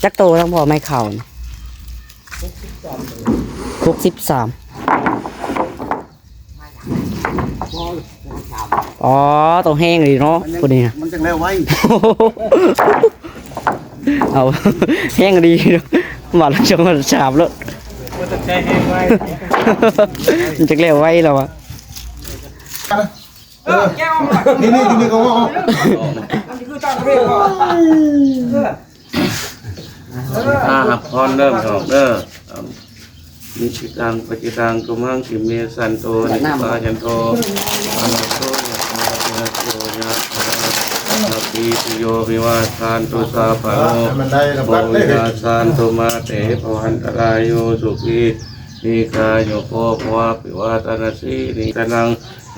ຈັກໂຕທັງພໍ່ໄມ້ເຂົ້ານີ້? ຫົກສິບສາມ. ອໍ ໂຕແຮງອີ່ຫຼີເນາະ ມັນຍັງ ຜູ້ນີ້ນະ ມັນຈັ່ງແລ້ວໄວ. ເອົາ ແຮງອີ່ຫຼີເນາະ ບາດລະສອງ ບາດລະສາມໂລດ. ມັນຕ້ອງໃຊ້ແຮງໄວ ມັນຈັ່ງແລ້ວໄວລະວະ. ເອີ ແກ້ວ ນີ້ ນີ້ ນີ້ກໍວ່າ ອັນນີ້ຄືຕ່າງປະເທດກໍ ເອີ ອ່າ ຮັບພອນເດີພີ່ນ້ອງເດີ. ນິດຖິຕັງ ປັດຈິຕັງ ຕຸມຫັງ ອິເມ ສັນໂຕ ນິບາຍັນໂຕ ອະລະໂຕ ຍະຖາ ເຕ ໂຊ ຍະຖາ ສັບພີຕິໂຍ ວິວາ ຈັນຕຸ ສັບພະໂລ ໂຄ ວິນາ ສັນຕຸ ມາ ເຕ ພະວັນຕະລາຍໂຍ ສຸຂີ ດີຄາຍຸໂກ ພະວະ ອະພິວາທະນະສີລິສະນັງ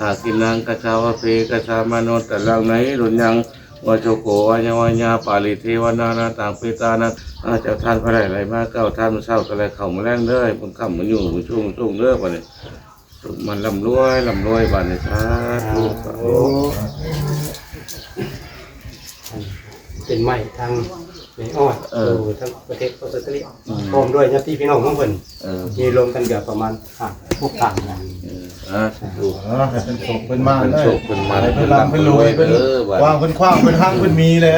ອາກິນນັງ ກະຊາວະເພ ກະຊາມະນຸດຕະລັງ ນະຫິລຸນຍັງ ວະໂຊໂກ ວະຍະວະຍາ ປາລິເທວະນາ ນະຕັງ ເປຕານັງ ອາ ເຈົ້າທ່ານ ພະໄດ້ໄຫຼມາເກົ້າທ່ານ ມື້ເຊົ້າກໍໄດ້ເຂົ້າ ມື້ແລງເດີ ບຸນຄ່ຳບຸນຢູ່ ບຸນຊຸ່ງ ບຸນຊຸ່ງເດີ ບາດນີ້ ສຸກມັນລ່ຳລວຍ ລ່ຳລວຍ ບາດນີ້ ສາທຸ ສາທຸ. ເປັນໄມ້ທາງແມ່ອ້ອຍ ເອີ ໂອ້ ທາງປະເທດອົດສະຕາລີ ອືມ ພ້ອມດ້ວຍຍາດຕິພີ່ນ້ອງຂອງເພິ່ນ ເອີ ມີລວມກັນກໍປະມານຫ້າຫົກພັນ ເອີ ສາທຸ ເອີ ໃຫ້ເພິ່ນໂຊກເພິ່ນໝານ ເພິ່ນໂຊກເພິ່ນໝານ ໃຫ້ເພິ່ນລ່ຳເພິ່ນລວຍ ເພິ່ນ ເອີ ກວ້າງເພິ່ນຂວາງ ເພິ່ນຮັ່ງເພິ່ນມີແຫຼະ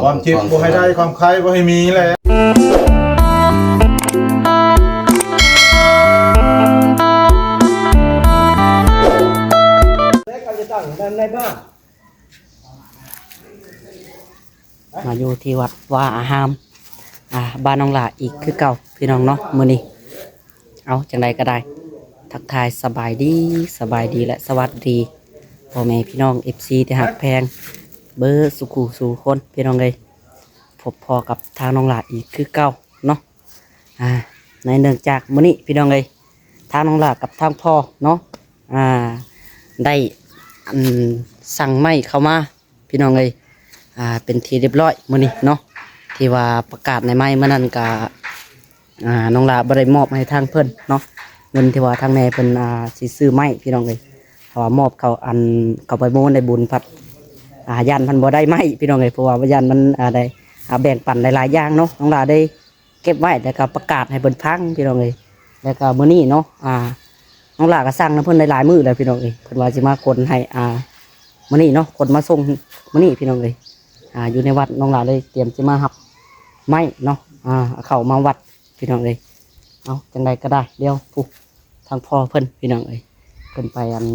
ຄວາມເຈັບບໍ່ໃຫ້ໄດ້ ຄວາມໄຂ້ບໍ່ໃຫ້ມີແຫຼະ. ມາຢູ່ທີ່ວັດວາອາຮາມ ອ່າ ບ້ານນ້ອງຫຼ້າອີກຄືເກົ່າ ພີ່ນ້ອງເນາະ ມື້ນີ້. ເອົາ ຈັ່ງໃດກໍໄດ້ ທັກທາຍສະບາຍດີ ສະບາຍດີ ແລະ ສະຫວັດດີພໍ່ແມ່ພີ່ນ້ອງ ເອັຟຊີ ທີ່ຮັກແພງເບິດສູ່ຄູ່ສູ່ຄົນ ພີ່ນ້ອງເອີຍ. ພົບພໍ້ກັບທາງນ້ອງຫຼ້າອີກຄືເກົ່າເນາະ. ອ່າ ໃນເນື່ອງຈາກມື້ນີ້ ພີ່ນ້ອງເອີຍ ທາງນ້ອງຫຼ້າກັບທາງພໍ່ເນາະ ອ່າ ໄດ້ ອັນ ສັ່ງໄມ້ເຂົ້າມາ ພີ່ນ້ອງເອີຍ ອ່າ ເປັນທີ່ຮຽບຮ້ອຍມື້ນີ້ເນາະ ທີ່ວ່າປະກາດໃນໄມ້ມື້ນັ້ນກະ ອ່າ ນ້ອງຫຼ້າບໍ່ໄດ້ມອບໃຫ້ທາງເພິ່ນເນາະ ເງິນທີ່ວ່າທາງແມ່ເພິ່ນ ອ່າ ຊິຊື້ໄມ້ ພີ່ນ້ອງເອີຍ ເພາະວ່າມອບເຂົ້າ ອັນ ເຂົ້າໄປໂມນໃນບຸນພັດ ອ່າ ຢ້ານມັນບໍ່ໄດ້ໄມ້ ພີ່ນ້ອງເອີຍ ເພາະວ່າຢ້ານມັນ ອ່າ ໄດ້ ອ່າ ແບ່ງປັນຫຼາຍໆຢ່າງເນາະ ນ້ອງຫຼ້າໄດ້ ເກັບໄວ້ ແລ້ວກໍປະກາດໃຫ້ເພິ່ນຟັງ ພີ່ນ້ອງເອີຍ. ແລ້ວກໍມື້ນີ້ເນາະ ອ່າ ນ້ອງຫຼ້າກໍສັ່ງນຳເພິ່ນໄດ້ຫຼາຍມື້ແລ້ວ ພີ່ນ້ອງເອີຍ ເພິ່ນວ່າຊິມາຂົນໃຫ້ ອ່າ ມື້ນີ້ເນາະ ຂົນມາສົ່ງມື້ນີ້ ພີ່ນ້ອງເອີຍ. ອ່າ ຢູ່ໃນວັດ ນ້ອງຫຼ້າເລີຍຕຽມຊິມາຮັບໄມ້ເນາະ ອ່າ ເອົາເຂົ້າມາວັດ ພີ່ນ້ອງເອີຍ. ເອົາ ຈັ່ງໃດກໍໄດ້ ດຽວ ຜູ້ ທາງພໍ່ເພິ່ນ ພີ່ນ້ອງເອີຍ ເພິ່ນໄປ ອັນ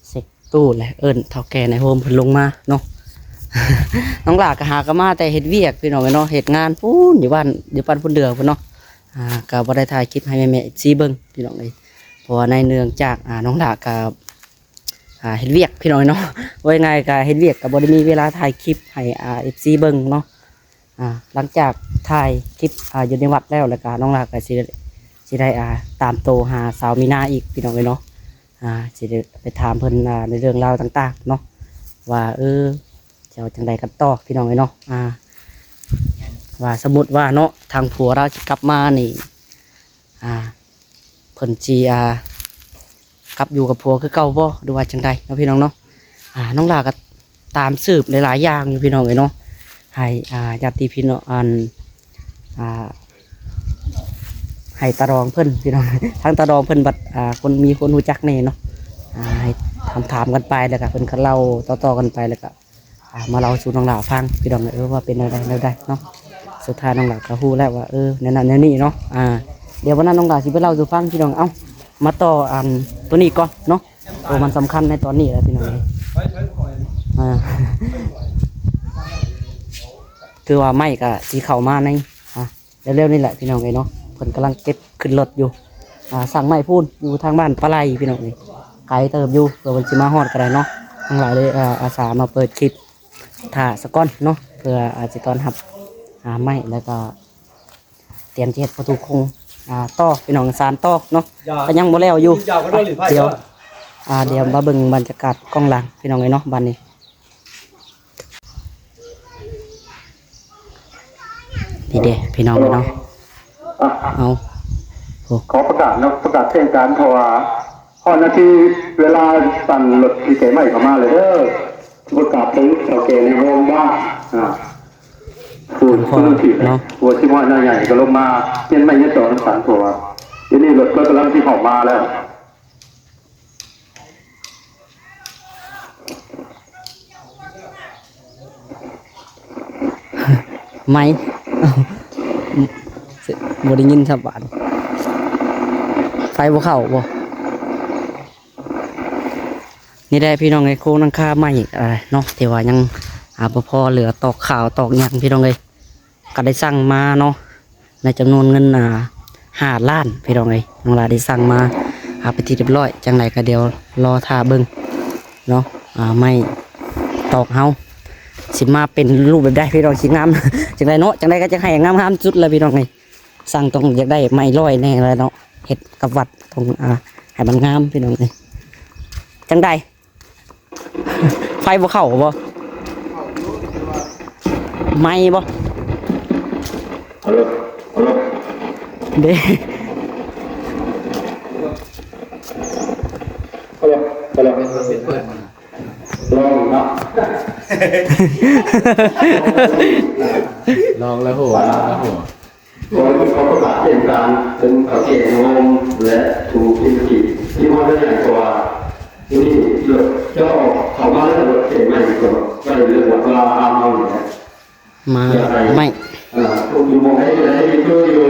ເຊັກຕູ້ ແລະ ເອີ້ນເຖົ້າແກ່ໃນໂຮມເພິ່ນລົງມາເນາະ. ນ້ອງຫຼ້າກໍຫາກໍມາແຕ່ເຮັດວຽກ ພີ່ນ້ອງເອີຍເນາະ ເຮັດງານພຸ້ນ ຢູ່ບ້ານ ຢູ່ບ້ານພຸ້ນເດືອພຸ້ນເນາະ. ອ່າ ກໍບໍ່ໄດ້ຖ່າຍຄລິບໃຫ້ແມ່ໆ ເອັຟຊີ ເບິ່ງ ພີ່ນ້ອງເອີຍ ເພາະວ່າໃນເນື່ອງຈາກ ອ່າ ນ້ອງຫຼ້າກໍ ອ່າ ເຮັດວຽກ ພີ່ນ້ອງເອີຍເນາະ ເວົ້າງ່າຍໆ ກໍເຮັດວຽກ ກໍບໍ່ໄດ້ມີເວລາຖ່າຍຄລິບໃຫ້ ອ່າ ເອັຟຊີ ເບິ່ງເນາະ. ອ່າ ຫຼັງຈາກຖ່າຍຄລິບ ອ່າ ຢູ່ໃນວັດແລ້ວ ແລ້ວກະນ້ອງຫຼ້າກະຊິ ຊິໄດ້ ອ່າ ຕາມໂຕຫາສາວມີນາອີກ ພີ່ນ້ອງເອີຍເນາະ. ອ່າ ຊິໄດ້ໄປຖາມເພິ່ນ ອ່າ ໃນເລື່ອງລາວຕ່າງໆເນາະ ວ່າ ເອີ ຈະເອົາຈັ່ງໃດກັນຕໍ່ ພີ່ນ້ອງເອີຍເນາະ. ອ່າ ວ່າສົມມຸດວ່າເນາະ ທາງຜົວລາວຊິກັບມານີ້ ອ່າ ເພິ່ນຊິ ອ່າ ກັບຢູ່ກັບຜົວຄືເກົ່າບໍ່ ຫຼືວ່າຈັ່ງໃດເນາະ ພີ່ນ້ອງເນາະ. ອ່າ ນ້ອງຫຼ້າກໍຕາມສືບຫຼາຍໆຢ່າງຢູ່ ພີ່ນ້ອງເອີຍເນາະ ໃຫ້ ອ່າ ຍາດຕິພີ່ນ້ອງ ອັນ ອ່າ ໃຫ້ຕາດອງເພິ່ນ ພີ່ນ້ອງ ທາງຕາດອງເພິ່ນບັດ ອ່າ ຄົນ ມີຄົນຮູ້ຈັກແດ່ເນາະ. ອ່າ ໃຫ້ຖາມໆກັນໄປ ແລ້ວກໍເພິ່ນກໍເລົ່າຕໍ່ໆກັນໄປ ແລ້ວກໍ ອ່າ ມາເລົ່າສູ່ນ້ອງຫຼ້າຟັງ ພີ່ນ້ອງເອີຍ ວ່າເປັນແນວໃດແນວໃດເນາະ. ສຸດທ້າຍນ້ອງຫຼ້າກໍຮູ້ແລ້ວວ່າ ເອີ ແນວນັ້ນແນວນີ້ເນາະ. ອ່າ ດຽວວັນນັ້ນນ້ອງຫຼ້າຊິໄປເລົ່າສູ່ຟັງ ພີ່ນ້ອງ. ເອົ້າ ມາຕໍ່ອັນໂຕນີ້ກ່ອນເນາະ ໂຕມັນສຳຄັນໃນຕອນນີ້ແຫຼະ ພີ່ນ້ອງເອີຍ. ອ່າ ຄືວ່າໄມ້ກໍຊິເຂົ້າມາໃນ ອ່າ ເລັວໆນີ້ແຫຼະ ພີ່ນ້ອງເອີຍເນາະ. ເພິ່ນກຳລັງເກັບຂຶ້ນລົດຢູ່ ອ່າ ສັ່ງໄມ້ພຸ້ນ ຢູ່ທາງບ້ານປາໄລ ພີ່ນ້ອງເອີຍ ໄກເຕີບຢູ່ ເພື່ອເພິ່ນຊິມາຮອດກໍໄດ້ເນາະ. ທັງຫຼາຍເລີຍ ອ່າ ອາສາມາເປີດຄລິບຖ້າສາກ່ອນເນາະ ເພື່ອອາດຊິຕ້ອນຮັບ ອ່າ ໄມ້ ແລ້ວກໍຕຽມຈະເຮັດປະຕູໂຄງ ອ່າ ຕໍ່ ພີ່ນ້ອງ ສານຕໍ່ເນາະ ກໍຍັງບໍ່ແລ້ວຢູ່. ດຽວ ອ່າ ດຽວມາເບິ່ງບັນຍາກາດກ້ອງຫຼັງ ພີ່ນ້ອງເອີຍເນາະ ບາດນີ້. ນີ້ເດ້ພີ່ນ້ອງເນາະ ອ່ະ ເອົາ ໂອ້ ຂໍປະກາດເນາະ ປະກາດແຈ້ງການ ເພາະວ່າຮອດນາທີເວລາສັ່ງລົດທີ່ແກະໄມ້ເຂົ້າມາແລ້ວເດີ. ປະກາດເຖິງເຖົ້າແກ່ໃນໂຮງບ້ານ ອ່າ ຜູ້ ພໍເນາະ ຫົວຊິມອດໜ້າໃຫຍ່ກໍລົງມາ ເຮັດໄມ້ເຮັດຕອກນຳກັນ ເພາະວ່າດຽວນີ້ລົດເພິ່ນກຳລັງຊິເຂົ້າມາແລ້ວ. ໄໝ? ບໍ່ໄດ້ຍິນຊະບາດ. ໄຟບໍ່ເຂົ້າບໍ່? ນີ້ແຫຼະພີ່ນ້ອງເອີຍ ໂຄງຫຼັງຄາໄມ້ ເອີ ເນາະ ທີ່ວ່າຍັງ ອາ ບໍ່ພໍ ເຫຼືອຕອກຂາວຕອກຫຍັງພີ່ນ້ອງເອີຍ. ກໍໄດ້ສັ່ງມາເນາະ ໃນຈຳນວນເງິນ ອ່າ ຫ້າລ້ານ ພີ່ນ້ອງເອີຍ. ນ້ອງຫຼ້າໄດ້ສັ່ງມາ ອ່າ ເປັນທີ່ຮຽບຮ້ອຍ. ຈັ່ງໃດກໍດຽວລໍຖ້າເບິ່ງເນາະ ອ່າ ໄມ້ຕອກເຮົາຊິມາເປັນຮູບແບບໃດ ພີ່ນ້ອງ ຊິງາມຈັ່ງໃດເນາະ. ຈັ່ງໃດກໍຈະໃຫ້ງາມໆສຸດແຫຼະ ພີ່ນ້ອງເອີຍ. ຊ່າງຕ້ອງຢາກໄດ້ໄມ້ຮ້ອຍແນ່ແຫຼະເນາະ ເຮັດກັບວັດຕ້ອງ ອ່າ ໃຫ້ມັນງາມ ພີ່ນ້ອງເອີຍ. ຈັ່ງໃດ ໄຟບໍ່ເຂົ້າບໍ່? ໄໝບໍ່? ເດ້ ລອງເນາະ ລອງແລ້ວຫົວ ລອງແລ້ວຫົວ. ຂໍໃຫ້ເຂົາປະກາດແຈ້ງການເຖິງເຖົ້າແກ່ໂຮມ ແລະ ຜູ້ທີ່ມາກິນທີ່ມາໄດ້ໃຫຍ່ ເພາະວ່າທີ່ນີ້ລົດຈະອອກເຂົ້າມາແລ້ວ ລົດເຂນໃໝ່ກໍໄດ້ເລື່ອງວ່າອາມເຮົານີ້ແຫຼະ ມາໄໝ້ ເອີ ຢູ່ໝ່ອງໃດກໍໄດ້ ຢູ່ຢູ່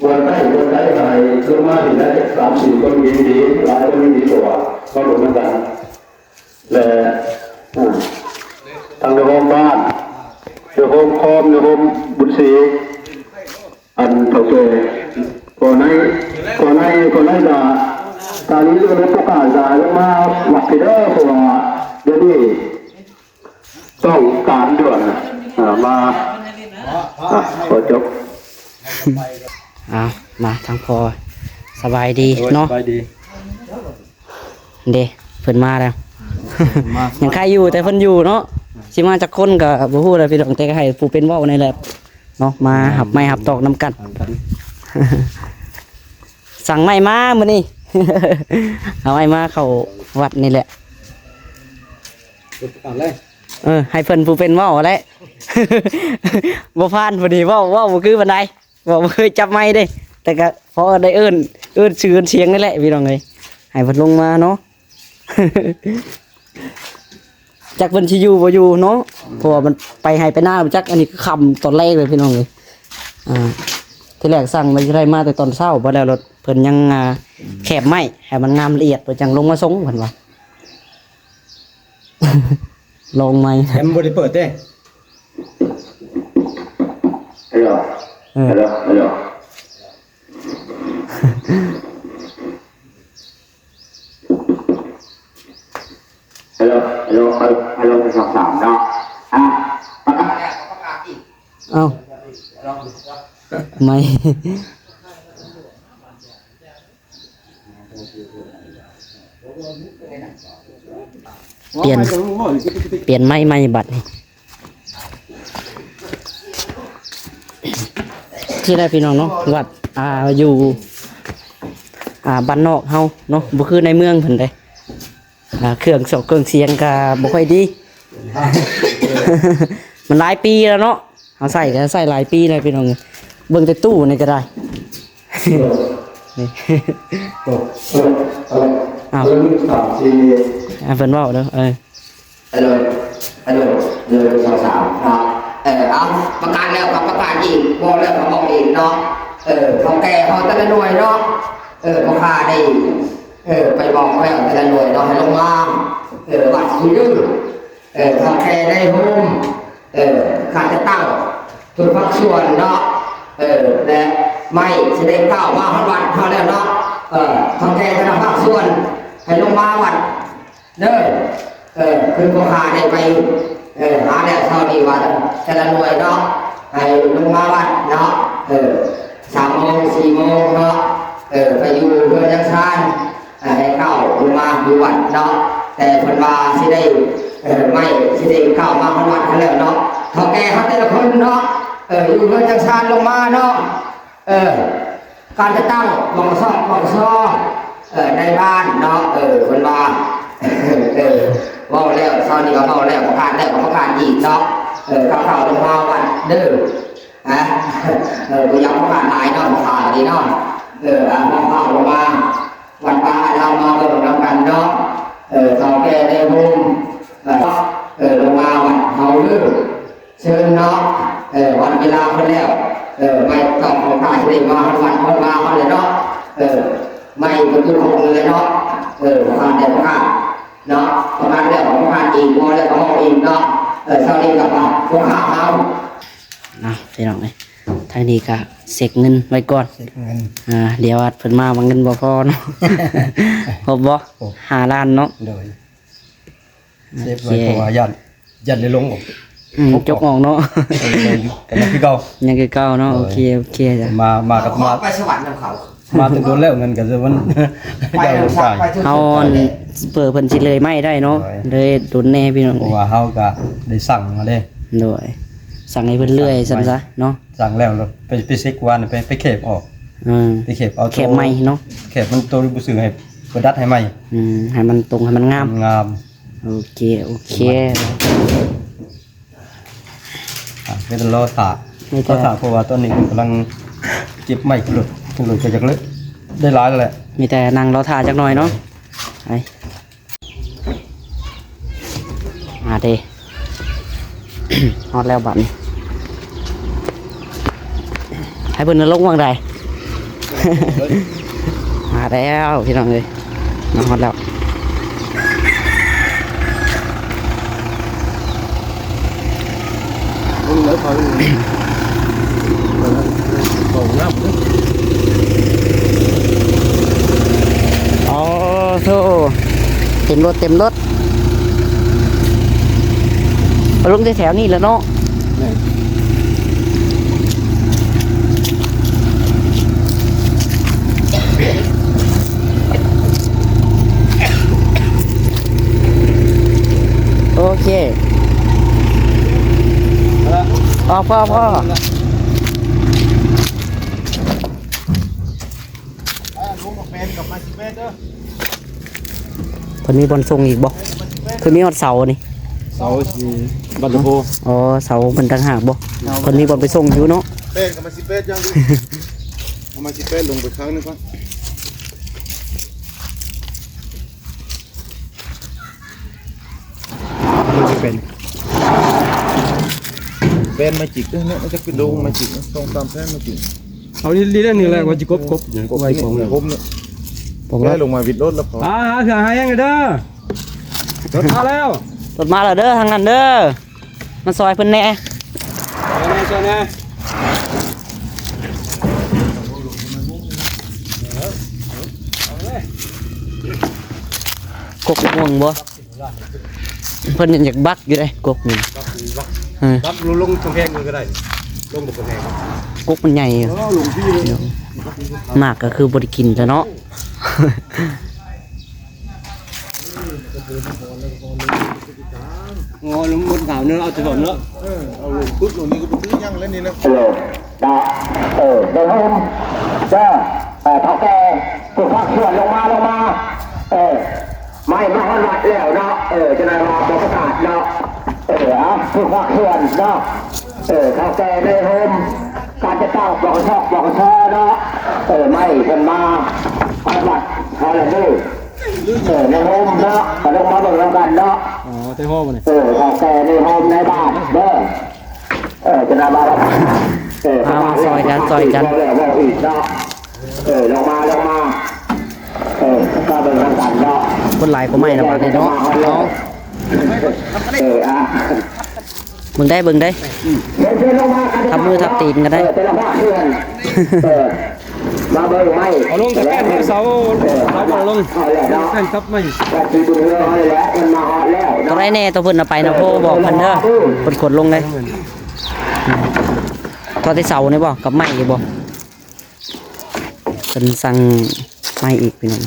ບ່ອນໃດບ່ອນໃດກໍໃຫ້ລົງມາເຫັນໄດ້ສາມສີ່ຄົນ ຍັງດີ ຫຼາຍກວ່ານີ້ດີກວ່າ ເຮົາລົງນຳກັນ. ແລະ ອາ ທາງນາຍໂຮມບ້ານ ນາຍໂຮມຄອມ ນາຍໂຮມບຸນສີ ອັນເຖົ້າແກ່ ກໍໃນ ກໍໃນ ກໍໃນກະ ຕາລີກໍໄດ້ປະກາດກະໃຫ້ລົງມາວັດພີເດີ ເພາະວ່າດຽວນີ້ຕ້ອງການດ່ວນ ອາ ມາ ອາ ຂໍຈົບ. ເອົາ ມາທາງພໍ່ ສະບາຍດີເນາະ ສະບາຍດີ. ເດ້ ເພິ່ນມາແລ້ວ ມາ ຍັງໃຄ່ຢູ່ ແຕ່ເພິ່ນຢູ່ເນາະ ຊິມາຈັກຄົນກໍບໍ່ຮູ້ແຫຼະພີ່ນ້ອງ ແຕ່ກໍໃຫ້ຜູ້ເປັນເວົ້ານີ້ແຫຼະເນາະ ມາຮັບໄມ້ຮັບຕອກນຳກັນ ສັ່ງໄມ້ມາມື້ນີ້ ເອົາໄມ້ມາເຂົ້າວັດນີ້ແຫຼະ ເອີ ໃຫ້ເພິ່ນຜູ້ເປັນເວົ້າແຫຼະ ບໍ່ຜ່ານ ພໍດີເວົ້າ ເວົ້າບໍ່ຄືປານໃດ. ບໍ່ ບໍ່ເຄີຍຈັບໄມເດ້ ແຕ່ກະພໍໄດ້ເອີ້ນ ເອີ້ນຊື່ເອີ້ນສຽງນີ້ແຫຼະພີ່ນ້ອງເອີຍ ໃຫ້ເພິ່ນລົງມາເນາະ ຈັກເພິ່ນຊິຢູ່ບໍ່ຢູ່ເນາະ ເພາະວ່າມັນໄປໄຮ່ໄປນາບໍ່ຈັກ ອັນນີ້ຄ່ຳຕອນແລງເລີຍພີ່ນ້ອງເອີຍ ອ່າ ທີແລກສັ່ງວ່າຊິໄດ້ມາແຕ່ຕອນເຊົ້າ ບໍ່ແລ້ວລົດເພິ່ນຍັງ ອ່າ ແຄບໄມ້ໃຫ້ມັນງາມລະອຽດ ເພິ່ນຈັ່ງລົງມາສົ່ງ ເພິ່ນວ່າ ລອງໃໝ່ ແອມບໍ່ໄດ້ເປີດເດ້. ເອີ ເອີ ເອີ ເອີ ເອີ ເອີ ສອງ ສາມ ເນາະ ອ່າ ປະກາດແລ້ວກໍປະກາດອີກ ເອົ້າ ໄໝ່. ປ່ຽນ ປ່ຽນໄມ້ໃໝ່ບັດນີ້ ທີ່ໄດ້ພີ່ນ້ອງເນາະ ວັດ ອ່າ ຢູ່ ອ່າ ບ້ານນອກເຮົາເນາະ ບໍ່ຄືໃນເມືອງເພິ່ນເດ້ ອ່າ ເຄື່ອງສອກເຄື່ອງສຽງກໍບໍ່ຄ່ອຍດີ ມັນຫຼາຍປີແລ້ວເນາະ. ເຮົາໃຊ້ກໍໃຊ້ຫຼາຍປີແລ້ວພີ່ນ້ອງເອີຍ ເບິ່ງແຕ່ຕູ້ນີ້ກໍໄດ້ ນີ້ ອ້າວ ເພິ່ນເວົ້າເດີ ເອີ ເອີ ເອີ ສອງ ສາມ ເນາະ ເອີ ເອົາ ປະກາດແລ້ວກໍປະກາດອີກ ເວົ້າແລ້ວກໍເວົ້າອີກເນາະ ເອີ ເຖົ້າແກ່ເຮົາແຕ່ລະໜ່ວຍເນາະ ເອີ ພໍ່ຂ້າໄດ້ ເອີ ໄປບອກແລ້ວແຕ່ລະໜ່ວຍເນາະ ໃຫ້ລົງມາ ເອີ ວັດພີເດີ ເອີ ເຖົ້າແກ່ນາຍໂຮມ ເອີ ການຈັດຕັ້ງທຸກພາກສ່ວນເນາະ ເອີ ແລະ ໄມ້ຊິໄດ້ກ້າວມາຮອດວັດເຮົາແລ້ວເນາະ ເອີ ເຖົ້າແກ່ແຕ່ລະພາກສ່ວນໃຫ້ລົງມາວັດເດີ ເອີ ຄືພໍ່ຂ້າໄດ້ໄປ ເອີ ຫາແລ້ວເຊົ້ານີ້ວ່າ ແຕ່ລະໜ່ວຍເນາະ ໃຫ້ລົງມາວັດເນາະ ເອີ ສາມໂມງ ສີ່ໂມງເນາະ ເອີ ໄປຢູ່ເຮືອນຍັງຊານ ອ່າ ໃຫ້ເຂົ້າລົງມາຢູ່ວັດເນາະ ແຕ່ເພິ່ນວ່າຊິໄດ້ ເອີ ໄມ້ຊິໄດ້ເຂົ້າມາຮອດວັດຫັ້ນແລ້ວເນາະ ເຖົ້າແກ່ເຮົາແຕ່ລະຄົນເນາະ ເອີ ຢູ່ເຮືອນຈັກສານລົງມາເນາະ ເອີ ການຈັດຕັ້ງ ປກສ ປກສ ເອີ ໃນບ້ານເນາະ ເອີ ເພິ່ນວ່າ ເອີ ເວົ້າແລ້ວ ເຊົ້ານີ້ກໍເວົ້າແລ້ວ ປະກາດແລ້ວກໍປະກາດອີກເນາະ ເອີ ເຂົ້າໆ ລົງມາວັດເດີ ຮະ ເອີ ບໍ່ຢາກພາດຫຼາຍເນາະ ພາດນີ້ເນາະ ເອີ ເອົາເຂົ້າໆ ລົງມາວັດ ພາເຮົາມາເບິ່ງນຳກັນເນາະ ເອີ ເຖົ້າແກ່ໃນໂຮມ ເອີ ເອີ ລົງມາວັດເຮົາເດີ ເຊີນເນາະ ເອີ ຮອດເວລາເພິ່ນແລ້ວ ເອີ ໄມ້ຕອກຂອງຂ້າຊິໄດ້ມາຮອດວັດຮອດວາເຮົາແລ້ວເນາະ ເອີ ໄມ້ປະຕູຂອງເອີຍເນາະ ເອີ ພາດແລ້ວພາດ ເນາະ ປະມານແລ້ວກໍປະມານອີກ ບໍ່ແລ້ວກໍເວົ້າອີກເນາະ ເອີ ເຊົ້ານີ້ກໍວ່າພວກເຮົາ ເອົາ ພີ່ນ້ອງເອີຍ ທາງນີ້ກໍເຊັກເງິນໄວ້ກ່ອນ ເຊັກເງິນ ອ່າ ດຽວວ່າເພິ່ນມາວ່າເງິນບໍ່ພໍເນາະ ຄົບບໍ່? ຄົບ ຫ້າລ້ານເນາະ ໂດຍ ໂອເຄ ເຊັກໄວ້ ເພາະວ່າຢ້ານ ຢ້ານໄດ້ລົງອອກ ອືມ ຈົກອອກເນາະ ເອີ ກໍຍັງຄືເກົ່າ ຍັງຄືເກົ່າເນາະ ໂດຍ ໂອເຄ ໂອເຄ ມາ ມາກັບ ມາໄປສະຫວັນນຳເຂົາ ມາແຕ່ດົນແລ້ວ ເງິນກໍມັນ ໄປ ເຮົາ ເພິ່ນຊິເລີຍໄມ້ໄດ້ເນາະ ໂດຍ ເລີຍດົນແດ່ພີ່ນ້ອງ ເພາະວ່າເຮົາກໍໄດ້ສັ່ງມາເດ້ ໂດຍ ສັ່ງໃຫ້ເພິ່ນເລື່ອຍຊັ້ນຊະເນາະ ສັ່ງແລ້ວ ໄປ ໄປເຊັກວານ ໄປ ໄປແຄບອອກ ອືມ ໄປແຄບເອົາ ແຄບໃໝ່ເນາະ ແຄບມັນໂຕບໍ່ຊື່ ໃຫ້ເພິ່ນດັດໃຫ້ໃໝ່ ອືມ ໃຫ້ມັນຕົງ ໃຫ້ມັນງາມ ງາມ ໂອເຄ ໂອເຄ ອ່ະ ມີແຕ່ລໍຖ້າ ມີແຕ່ ລໍຖ້າ ເພາະວ່າຕອນນີ້ກຳລັງເກັບໄມ້ຂຶ້ນລົດ ຂຶ້ນລົດກໍຢາກເລີຍ ໄດ້ຫຼາຍແລ້ວແຫຼະ ມີແຕ່ນັ່ງລໍຖ້າຈັກໜ່ອຍເນາະ ໄປ ມາເດ້ ຮອດແລ້ວບັດນີ້ ໃຫ້ເພິ່ນລົງຫວ່າງໃດ ມາແລ້ວພີ່ນ້ອງເອີຍ ມາຮອດແລ້ວ ເບິ່ງເດີ ເຂົາເຂົ້ານ້ຳເດີ ອໍ ໂທ້ ເຕັມລົດ ເຕັມລົດ ລົງແຖວໆ ນີ້ແຫຼະເນາະ ແມ່ນ ໂອເຄ ພໍ ພໍ ພໍ ເພິ່ນມີບ່ອນສົ່ງອີກບໍ່? ຄືມີຮອດເສົານີ້ ເສົາຊິບັນນະໂພ ອໍ ເສົາເພິ່ນຕ່າງຫາກບໍ່? ເພິ່ນມີບ່ອນໄປສົ່ງຢູ່ເນາະ ແປດກັບມາສິບແປດຢ່າງດີ ເອົາມາສິບແປດລົງໄປຄັ້ງໜຶ່ງກ່ອນ ມັນຊິເປັນ ແປ້ນມາຈິກເດີເນາະ ມັນຈະເປັນໂດງມາຈິກເນາະ ສອງສາມແຜ່ນມາຈິກ ເອົານີ້ແຫຼະ ນີ້ແຫຼະ ວ່າຊິກົບ ກົບ ກົບ ໄວ້ຂອງ ກົບເນາະ ແປ້ນລົງມາວິດລົດແລ້ວ ອ່າ ຫາເຄື່ອງຫາຫຍັງເດີ ລົດມາແລ້ວ ລົດມາແລ້ວເດີ ທາງນັ້ນເດີ ມາຊ່ອຍເພິ່ນແດ່ ຊ່ອຍແດ່ ຊ່ອຍແດ່ ກົກມ່ວງບໍ່? ເພິ່ນຍັງຢາກບັກຢູ່ເດ້ ກົກນີ້ ບັກ ບັກ ເອີ ບັກລົງກຳແພງເລີຍກໍໄດ້ ລົງບໍ່ກຳແພງ ກົກມັນໃຫຍ່ຢູ່ ເອີ ລົງທີ່ເລີຍ ໝາກກໍຄືບໍ່ໄດ້ກິນແລ້ວເນາະ ງໍລົງໝົດໜາວເນີ ເອົາແຕ່ດອນເນາະ ເອີ ເອົາລົງປຶບລົງນີ້ກໍບໍ່ມີຫຍັງແລ້ວນີ້ນະ ເອີ ເອີ ໄດ້ໂຮມເດີ ເອີ ເຖົ້າແກ່ ຜູ້ພາກສ່ວນລົງມາ ລົງມາ ເອີ ໄມ້ມາຮອດວັດແລ້ວເນາະ ເອີ ຈະໄດ້ວ່າບໍ່ປະກາດເນາະ ເອີ ເອົາ ຜູ້ພາກສ່ວນເນາະ ເອີ ເຖົ້າແກ່ໃນໂຮມການຈັດຕັ້ງ ປກຊ ປກຊ ເນາະ ເອີ ໄມ້ເພິ່ນມາຮອດວັດຮອດແລ້ວເດີ ເອີ ໃນໂຮມເນາະ ກໍລົງມາເບິ່ງນຳກັນເນາະ ອໍ ແຕ່ໂຮມນີ້ ເອີ ເຖົ້າແກ່ໃນໂຮມໃນບ້ານເດີ ເອີ ຈະໄດ້ວ່າ ເອີ ເອົາ ຊ່ອຍກັນ ຊ່ອຍກັນ ເວົ້າແລ້ວເວົ້າອີກເນາະ ເອີ ລົງມາ ລົງມາ ເອີ ກໍເບິ່ງນຳກັນເນາະ ຄົນຫຼາຍກວ່າໄມ້ລະບາດນີ້ເນາະ ເອົາ ເອີ ອ່ະ ເບິ່ງໄດ້ ເບິ່ງໄດ້ ອືມ ທັບມືທັບຕີນກັນໄດ້ ເອີ ແຕ່ລະພາກສ່ວນ ເອີ ມາເບິ່ງໄມ້ ເອົາລົງແຕ່ແປ້ນເສົາ ເສົາບໍ່ລົງ ເອົາແລ້ວເນາະ ແປ້ນກັບໄມ້ ກໍຊິເບິ່ງເຮືອເຮົານີ້ແຫຼະ ເພິ່ນມາຮອດແລ້ວເນາະ ຕົວໃດແນ່ຕົວເພິ່ນເອົາໄປນະ ໂພບອກເພິ່ນເດີ ເພິ່ນຂົນລົງເດ້ ເທົ່າແຕ່ເສົານີ້ບໍ່ ກັບໄມ້ຢູ່ບໍ່? ເພິ່ນສັ່ງໄມ້ອີກພີ່ນ້ອງ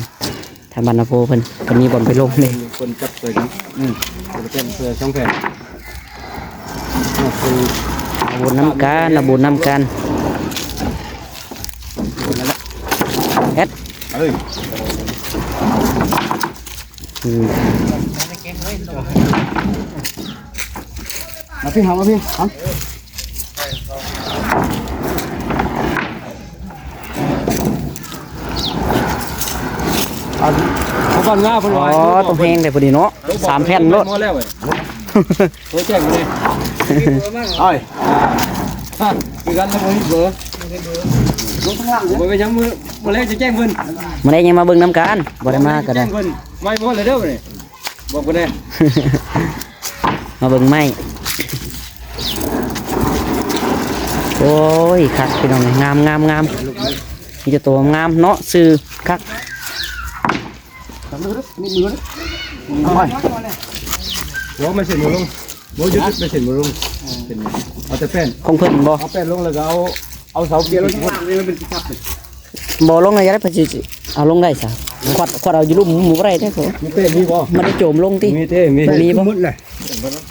ທາງບ້ານນາໂພເພິ່ນ ເພິ່ນມີບ່ອນໄປລົງເດ້ ເພິ່ນຈັດໃສ່ ອືມ ເພິ່ນແຕ່ງເສື້ອສອງແຜ່ນ ເອົາບຸນນຳກັນ ເອົາບຸນນຳກັນ ເຮັດ ເອົາເລີຍ ອືມ ມາ ພີ່ຫາມາພີ່ຫາມ ເອົາກ່ອນງາເພິ່ນວ່າ. ອໍ ຕ້ອງແຮງເດ້ພໍດີເນາະ ສາມແຜ່ນໂລດ. ໂທແຈ້ງມາເລີຍ. ອ້າຍ ຄືກັນແລ້ວບໍ່ມີເບີ ລົງຂ້າງຫຼັງ. ບໍ່ເປັນຫຍັງ ມື້ ມື້ແລງຈະແຈ້ງເພິ່ນ ມື້ແລງຍັງມາເບິ່ງນຳກັນ ບໍ່ໄດ້ມາກໍໄດ້. ມາໝົດແລ້ວເດີ ບອກເພິ່ນແດ່ ມາເບິ່ງໄມ້. ໂອ້ຍ ຄັກພີ່ນ້ອງເອີຍ ງາມໆໆ ມີແຕ່ໂຕງາມເນາະ ຊື່ຄັກ. ຫົວມັນເສັ້ນບໍ່ລົງ ບໍ່ຢຸດໄປເສັ້ນບໍ່ລົງ ເສັ້ນ ເອົາແຕ່ແປ້ນ ຂອງເພິ່ນບໍ່ ເອົາແປ້ນລົງ ແລ້ວກໍເອົາ ເອົາເສົາເກຍລົງຂ້າງລ່າງນີ້ ມັນເປັນທີ່ຄັບ. ບໍ່ລົງໄດ້ ຢາກໄດ້ ເອົາລົງໄດ້ຊະ ຂວັດ ຂວັດເອົາຢູ່ລຸ່ມບໍ່ໄດ້ເດ້. ມີແປ້ນມີບໍ່ ມັນໄດ້ໂຈມລົງຕິ ມີເດ້ ມີ ມີບໍ່ ໝົດແຫຼະ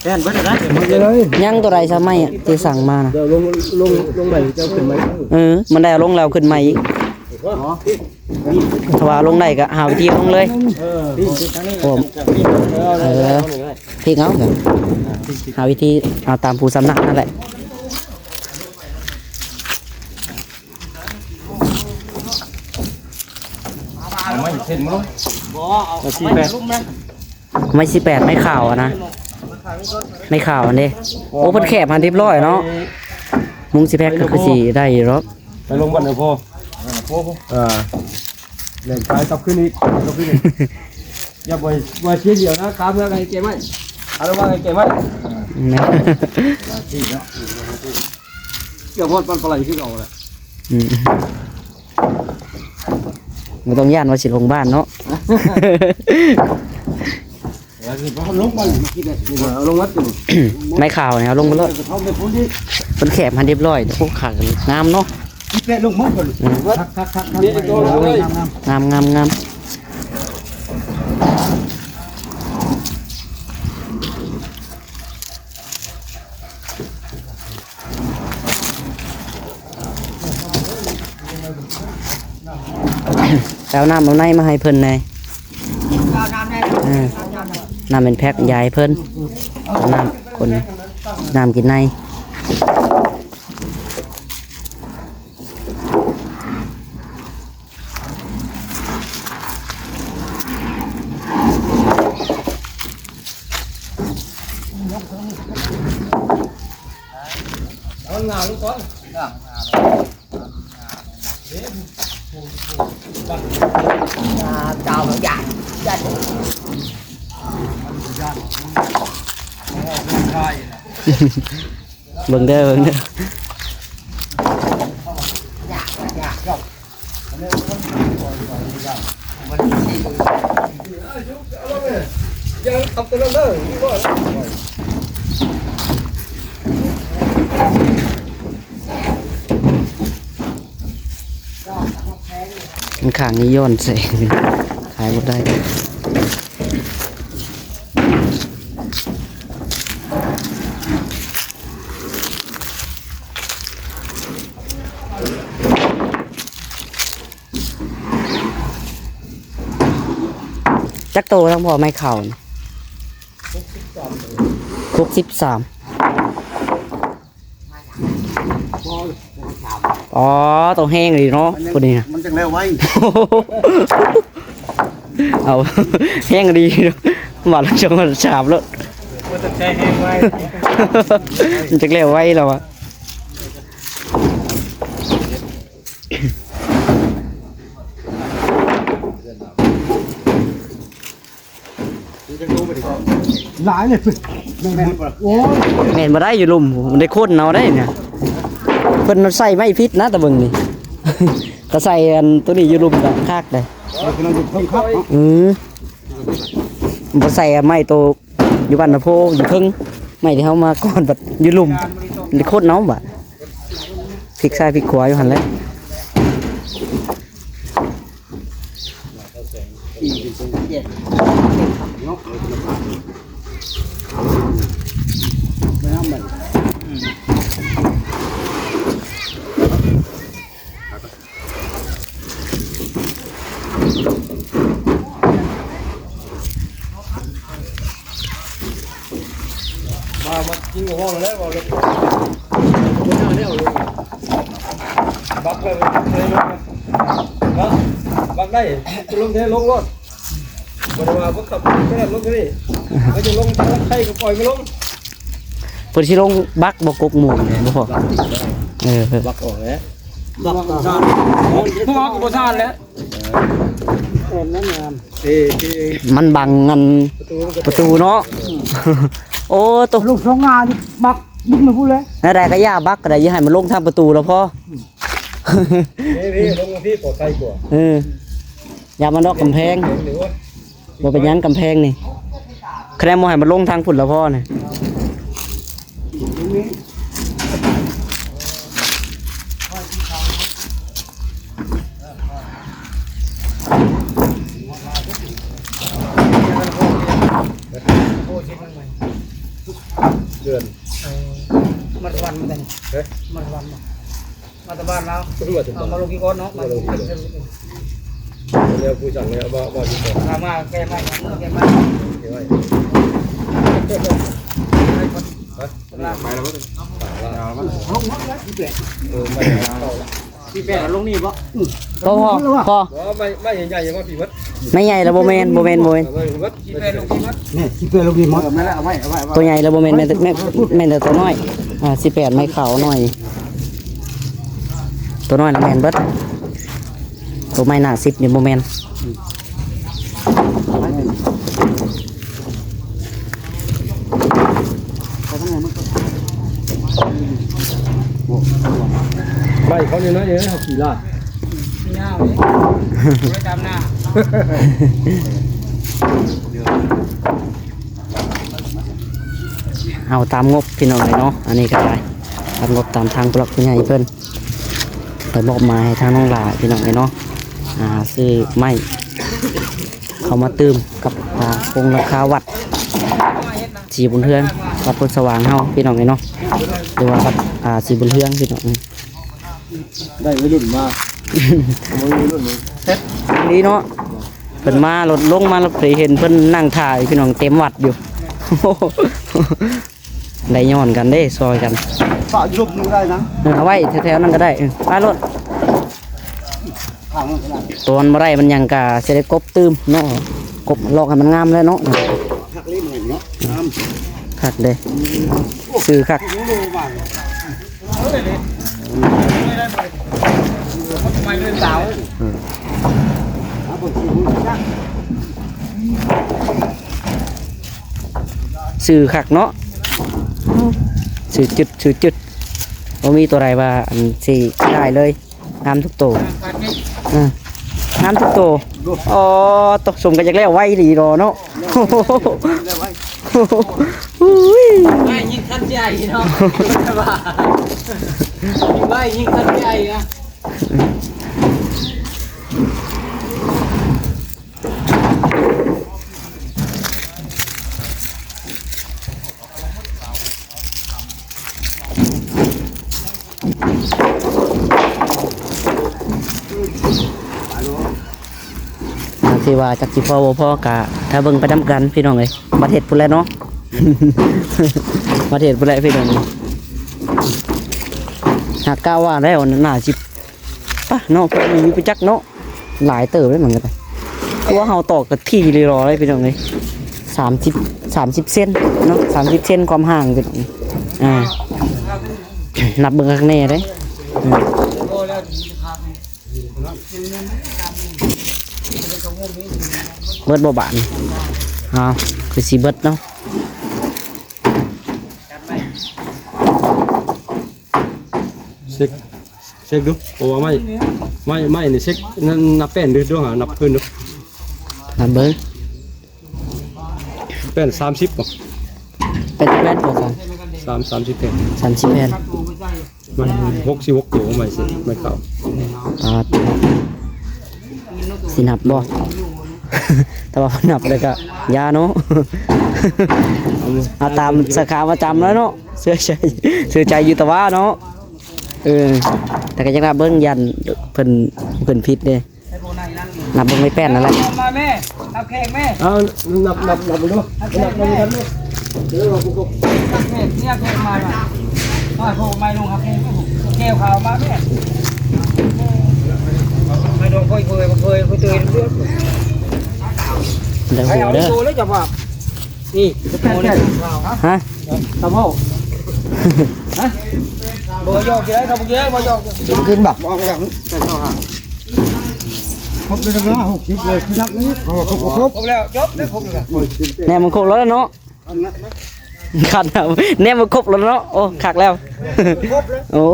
ແປ້ນເບິດແລ້ວ ໝົດເລີຍ. ຍັງໂຕໃດຊະ ໄມ້ທີ່ສັ່ງມານະ ດຽວລົງ ລົງ ລົງໃໝ່ ເຈົ້າຂຶ້ນໃໝ່. ເອີ ມັນໄດ້ເອົາລົງແລ້ວຂຶ້ນໃໝ່ອີກ. ຖ້າວ່າລົງໄດ້ກໍຫາວິທີລົງເລີຍ. ໂອ້ ເອີ ພິກເອົາ ຫາວິທີເອົາຕາມຜູ້ຊຳນານນັ້ນແຫຼະ. ເອົາໄມ້ເສັ້ນມາລົງ ບໍ່ ເອົາໄມ້ສີ່ແປດ ໄມ້ຂາວຫັ້ນນະ ໄມ້ຂາວຫັ້ນເດ້. ໂອ້ ເພິ່ນແຄບຫັ້ນຮຽບຮ້ອຍເນາະ ມຸງຊິແພັກກໍຄືຊິໄດ້ຢູ່ດອກ. ໄປລົງບ້ານນາໂພ ເອີ ແລ່ນໄປກັບຄືນອີກ ກັບຄືນອີກ. ຢ່າໄປ ໄປເສຍດຽວນະ ຄາເມືອໃຫ້ແກ່ໄມ້ ຄາເມືອໃຫ້ແກ່ໄມ້. ແມ່ນ ເກືອບຮອດປານປາໄຫຼຄືເກົ່າແຫຼະ. ອືມ ບໍ່ຕ້ອງຢ້ານວ່າຊິລົງບ້ານເນາະ. ເອົາລົງມາເລີຍ ເອົາລົງມາ. ໄມ້ຂາວນີ້ເອົາລົງໄປໂລດ ເອົາໄປພຸ້ນອີກ ເພິ່ນແຄບຫັ້ນຮຽບຮ້ອຍ. ໂອ້ ຂາງາມເນາະ ແປະລົງມາກ່ອນ. ອືມ ຄັກໆໆ ງາມໆໆ. ໄປເອົານ້ຳເອົາໃນມາໃຫ້ເພິ່ນແດ່. ເອີ ນ້ຳເປັນແພັກຢາຍເພິ່ນ ເອົານ້ຳຄົນ ນ້ຳກິນໃນ. ເອົາງາລົງກ່ອນ ງາດາວຢາກ ເບິ່ງເດີ ເບິ່ງເດີ. ມັນຂ້າງນີ້ຍ້ອນແສງ ຂາຍບໍ່ໄດ້. ຈັກໂຕທັງພໍ່ໄມ້ເຂົ້ານີ້? ຫົກສິບສາມ. ອໍ ຕ້ອງແຮງອີ່ຫຼີເນາະ ມັນຍັງ ຜູ້ນີ້ນະ ມັນຈັ່ງແລ້ວໄວ. ເອົາ ແຮງອີ່ຫຼີເນາະ ບາດລະສອງພັນສາມໂລດ ມັນຕ້ອງໃຊ້ແຮງໄວ ມັນຈັ່ງແລ້ວໄວແລ້ວວະ. ຫຼາຍເລີຍ ແມ່ນ ແມ່ນບໍ່ ໂອ້ຍ ແມ່ນບໍ່ໄດ້ ຢູ່ລຸ່ມ ໄດ້ຄົນເອົາໄດ້ນີ້ ເພິ່ນໃສ່ໄມ້ຜິດນະ ຕາເບິ່ງນີ້ ກໍໃສ່ອັນໂຕນີ້ຢູ່ລຸ່ມກໍຄັກເດ້ ເອີ ບໍ່ໃສ່ໄມ້ໂຕຢູ່ບ້ານນາໂພຢູ່ເທິງ ໄມ້ທີ່ເຮົາມາກ່ອນບັດຢູ່ລຸ່ມ ໄດ້ຄົນເອົາບາດ ພິກຊ້າຍພິກຂວາຢູ່ຫັ້ນແຫຼະ. ມາ ມາກິນກັບເຮົາແລ້ວ. ເນາະ ບັກໄດ້ ລົງເທລົງໂລດ ບໍ່ໄດ້ວ່າບໍ່ຂັບ ແຕ່ລົງນີ້ ມັນຈະລົງທາງໄທກໍປ່ອຍມັນລົງ ເພິ່ນຊິລົງບັກບໍ່ ກົກໝູ່ນີ້ບໍ່ພໍ ບັກຕິດໄດ້ ເອີ ບັກອອກແລ້ວ ບັກບໍ່ຊານ ພວກເຮົາກໍບໍ່ຊານແຫຼະ ເອີ ແມ່ນແມ່ນ ເອີ ມັນບັງອັນປະຕູເນາະ ໂອ້ ຕົກ ລູກສອງງານີ້ບັກ ບຸກມາພຸ້ນແຫຼະ ແນວໃດກໍຢ່າບັກກໍໄດ້ ຢ່າໃຫ້ມັນລົງທາງປະຕູລະພໍ. ເອີ ຢ່າມານອກກຳແພງ ບໍ່ເປັນຫຍັງກຳແພງນີ້ ຄະແນນບໍ່ໃຫ້ມັນລົງທາງພຸ້ນລະພໍນີ້ ເດືອນ ເອີ ມັນວັນມັນ ເອີ ມັນວັນ ມາແຕ່ບ້ານລາວ ເອົາມາລົງທີ່ກ່ອນເນາະ ມາລົງທີ່ກ່ອນ ແລ້ວຜູ້ສັ່ງແລ້ວມາ ມາທີ່ກ່ອນ ມາແກ້ໄມ້ ມາແກ້ໄມ້ ແກ້ໄມ້ ຮະ ໄປແລ້ວບໍ່ ລົງມາແລ້ວ ເອີ ໄປແລ້ວ ສີ່ແປດ ລົງນີ້ບໍ່ ພໍ ພໍ ພໍ ບໍ່ ໄມ້ ໄມ້ໃຫຍ່ໆ ມາພີ້ເບິດ ໄມ້ໃຫຍ່ລະບໍ່ແມ່ນ ບໍ່ແມ່ນ ບໍ່ແມ່ນ ໄມ້ເບິດ ສີ່ແປດ ລົງພີ້ເບິດ ນີ້ ສີ່ແປດ ລົງພີ້ໝົດ ເອົາໄມ້ລະ ເອົາໄມ້ ເອົາໄມ້ ເອົາໄມ້ ຕົວໃຫຍ່ລະບໍ່ແມ່ນ ແມ່ນ ແມ່ນແຕ່ຕົວນ້ອຍ ອ່າ ສີ່ແປດ ໄມ້ຂາວນ້ອຍ ຕົວນ້ອຍລະແມ່ນເບິດ ຕົວໄມ້ໜ້າສິບນີ້ບໍ່ແມ່ນ ໄມ້ເຂົານີ້ນ້ອຍເດີ ເຮົາຂີ່ລາດ ຍາວເດ້ ໄປຕາມໜ້າ ເອົາຕາມງົບພີ່ນ້ອງເອີຍເນາະ ອັນນີ້ກໍໄດ້ຕາມງົບຕາມທາງຜູ້ຫຼັກຜູ້ໃຫຍ່ເພິ່ນໄດ້ມອບໝາຍໃຫ້ທາງນ້ອງຫຼ້າພີ່ນ້ອງເອີຍເນາະ ອ່າ ຊື້ໄມ້ເຂົ້າມາຕື່ມກັບ ອ່າ ໂຄງຫຼັງຄາວັດສີບຸນເຮືອງ ວັດໂພນສະຫວ່າງເຮົາພີ່ນ້ອງເອີຍເນາະ ຫຼືວ່າວັດ ອ່າ ສີບຸນເຮືອງພີ່ນ້ອງ ໄດ້ໄວລຸ້ນມາ ໄວລຸ້ນເຊັດດີເນາະ ເພິ່ນມາລົດລົງມາ ໄປເຫັນເພິ່ນນັ່ງຖ້າຢູ່ ພີ່ນ້ອງ ເຕັມວັດຢູ່ ໄດ້ຍ້ອນກັນເດ້ ຊ່ອຍກັນ ປະຢູ່ລຸ່ມນີ້ກໍໄດ້ນະ ເອີ ເອົາໄວ້ແຖວໆນັ້ນກໍໄດ້ ເອີ ໄປໂລດ ຕົວມັນບໍ່ໄດ້ ມັນຫຍັງກະຊິໄດ້ກົບຕື່ມເນາະ ກົບລອກໃຫ້ມັນງາມແລ້ວເນາະ ຄັກເລີຍມື້ນີ້ເນາະ ງາມ ຄັກເດ້ ຊື່ຄັກ ຊື່ຄັກເນາະ ຊື່ຈຶດ ຊື່ຈຶດ ບໍ່ມີຕົວໃດວ່າອັນຊິໄດ້ເລີຍ ງາມທຸກໂຕ ເອີ ງາມທຸກໂຕ ອໍ ຕົກສົມກັນຢາກແລ້ວໄວອີ່ຫຼີເນາະ ໂອ້ຍ ໄວຍິງທັນໃຈເນາະ ວ່າ ຍິງໄວຍິງທັນໃຈນະ. ຈັກຊິວ່າ ຈັກຊິພໍບໍ່ພໍ ກະຖ້າເບິ່ງໄປນຳກັນພີ່ນ້ອງເອີຍ ບັດເຮັດພຸ້ນແຫຼະເນາະ ບັດເຮັດພຸ້ນແຫຼະພີ່ນ້ອງ ຫາກະວ່າແລ້ວໜ້າຊິ ປະເນາະ ພວກນີ້ມີປະຈັກເນາະ ຫຼາຍເຕີບເດ້ມັນກໍໄດ້ ຄືວ່າເຮົາຕອກກະຖີ່ລີລໍເດ້ພີ່ນ້ອງເອີຍ ສາມສິບ ສາມສິບເຊັນເນາະ ສາມສິບເຊັນຄວາມຫ່າງ ອ່າ ນັບເບິ່ງຄັກແນ່ເດ້ ອືມ ເບິດບໍ່ບາດນີ້ ອ້າວ ຄືຊິເບິດເນາະ ເຊັກ ເຊັກດູ ເພາະວ່າໄມ້ ໄມ້ ໄມ້ນີ້ເຊັກ ນັບ ນັບແປ້ນດູ ດູຫານັບຄືນດູ ນັບເບິ່ງ ແປ້ນສາມສິບບໍ່ ແປ້ນ ແປ້ນບໍ່ ສາມ ສາມ ສາມສິບແຜ່ນ ສາມສິບແຜ່ນ ໄມ້ຫົກສິບຫົກໂຕ ໄມ້ເຊັກ ໄມ້ຂາວ ອ່າ ຊິນັບບໍ່ ຖ້າວ່ານັບແລ້ວກໍຢ່າເນາະ ເອົາຕາມສາຂາປະຈຳແລ້ວເນາະ ເຊື່ອໃຈ ເຊື່ອໃຈຢູ່ຕະຫວ່າເນາະ ເອີ ແຕ່ກໍຍັງນັບເບິ່ງ ຢ້ານເພິ່ນ ເພິ່ນຜິດເດ້ ນັບເບິ່ງໃນແປ້ນນັ້ນແຫຼະ ມາແມ່ ນັບແຂກແມ່ ເອົາ ນັບ ນັບ ນັບເບິ່ງດູ ນັບ ນັບ ນັບ ນັບ ນັບແຂກ ເນຍແຂກມາ ມາ ມາ ພວກມາລົງຮັບແຂກ ແກ້ວຂາວມາແມ່ ມ ລອງເຜີຍໆ ເຜີຍໆ ເຜີຍໆ ເຫຼືອຍ ໄດ້ຫົວເດີ ໃຫ້ເອົາໂຕເລີຍ ເຈົ້າວ່າ ນີ້ ໂຕນີ້ ຮະ ຕາເວົ້າ ຮະ ບໍ່ຢອກຊິໄດ້ ເຂົາບໍ່ກິນ ບໍ່ຢອກ ກິນບໍ່? ບໍ່ເອົາ ຄອບເລີຍນະ ຫົກສິບເລີຍ ນັບນີ້ ເອົາ ຄົບ ຄົບ ຄົບແລ້ວ ຈົບແລ້ວ ຄົບແລ້ວ ແນມມັນຄົບແລ້ວເນາະ ຄັນແນມມັນຄົບແລ້ວເນາະ ໂອ້ ຄັກແລ້ວ ຄົບແລ້ວ ໂອ້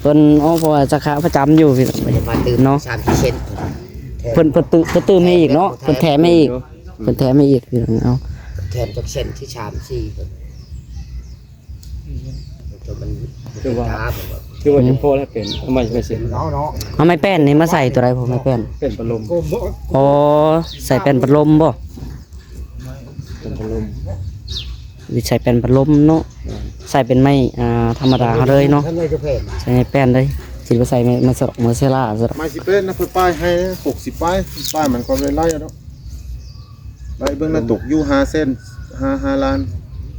ເພິ່ນ ໂອ້ ເພາະວ່າສາຂາປະຈຳຢູ່ພີ່ນ້ອງ ມາຕື່ມ ເນາະ ສາມສີ່ເຊັນ ເພິ່ນ ເພິ່ນຕື່ມ ເພິ່ນຕື່ມໃຫ້ອີກເນາະ ເພິ່ນແຖມໃຫ້ອີກ ເພິ່ນແຖມໃຫ້ອີກ ພີ່ນ້ອງ ເອົາ ແຖມຈັກເຊັນ ທີ່ສາມສີ່ ເພິ່ນ ຕົວມັນ ຄືວ່າ ຄືວ່າຈະພໍແລ້ວ ເປັນ ເອົາໄມ້ ໄມ້ເຊັນ ເອົາເນາະ ເອົາໄມ້ແປ້ນນີ້ມາໃສ່ຕົວໃດ ໄມ້ແປ້ນ ແປ້ນປະໂລມ ອໍ ໃສ່ແປ້ນປະໂລມບໍ່? ເປັນພັດລົມ ໃສ່ແປ້ນພັດລົມເນາະ ແມ່ນ ໃສ່ເປັນໄມ້ ອ່າ ທຳມະດາເຮົາເລີຍເນາະ ໃສ່ໄມ້ແປ້ນເລີຍ ຊິບໍ່ໃສ່ໄມ້ ໄມ້ສະດອກ ໄມ້ເຊລາ ສະດອກ ໄມ້ຊິເປັນນະ ເພິ່ນປ້າຍໃຫ້ ຫົກສິບ ປ້າຍ ປ້າຍມັນກໍໄດ້ໄລ່ເນາະ ໄລ່ເບິ່ງນະ ຕົກຢູ່ ຫ້າແສນ ຫ້າ ຫ້າລ້ານ